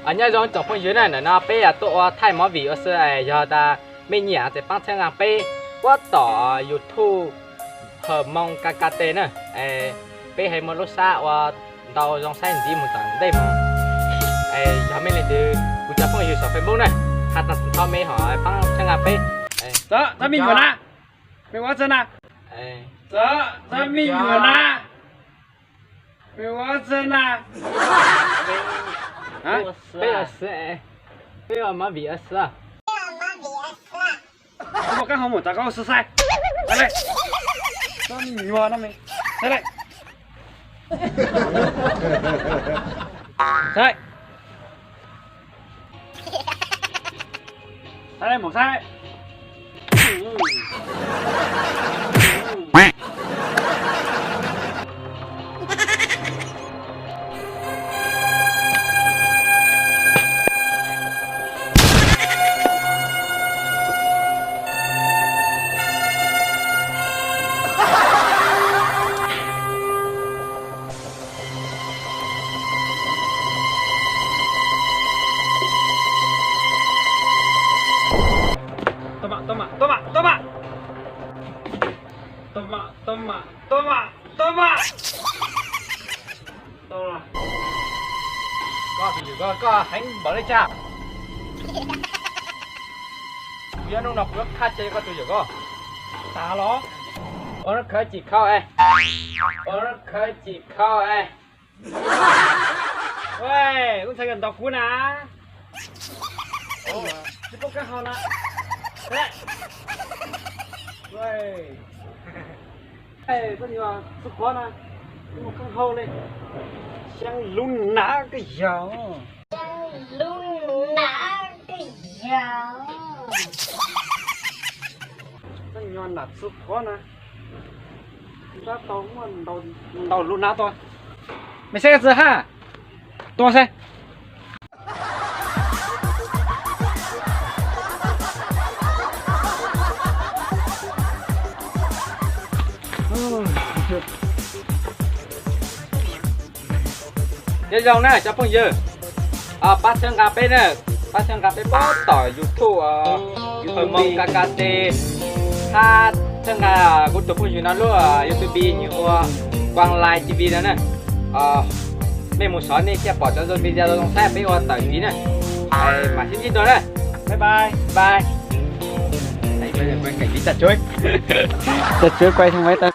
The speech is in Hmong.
Nyob zoo tsoom phooj ywg na, ntawm no peb tuaj ua thaij movie ua si, yog tas mej nyiam ces paab txhawb nqaa peb puab tom YouTube Hawm Moos K K T na. Peb hais muaj lub sab ua ntau zoo saib ntxiv mus tom ntej mus. Yog mej leej twg kuv cov phooj ywg saum Facebook na, has tas txog mej ho paab txhawb nqaa peb. Txhob, txhob me nyuam na, mej ua txhob na, txhob, txhob me nyuam na, mej ua txhob na. Peb ua si, peb ua movie ua si. Muaj qaab hau mus txav koj ua si saib. Saib le, txhob me nyuam na, saib le, saib, saib le, mus saib le. Tub mam, tub mam, tub mam, tub mam. Tub mam, tub mam, tub mam, tub mam. Koj tus yawg koj, koj heev npaum li cas? Kuv yuav hnub no kuv yuav khab ceg koj tus yawg koj. Tas los? Ua lub khawv tsis khau es. Ua lub khawv tsis khau es. Ua, lub ntxhais kawm ntaus kuv na. Tsis paub kab hau na. Koj nyuag txhua qhov na, muaj kab hau li. Xyab lub nab koj yog. Xyab lub nab koj yog. Koj nyuag nam txhua qhov na. Ntab tau muaj ntaus lub nab tuaj. Mej saib koj txiv hab. Tuaj saib. Nyob zoo na cov phooj ywg, pab txhawb nqa peb na, pab txhawb nqa peb puab tom YouTube, YouTube Hawm Moos K K T, hab txhawb nqa kuv tus phooj ywg no lub YouTube nws ua Quang Lai T V no na. Mej mus saib nej thiaj pom cov zoo video zoo saib peb ua tawm ntxiv na. Mam sib ntsib dua na. Bye bye. Bye.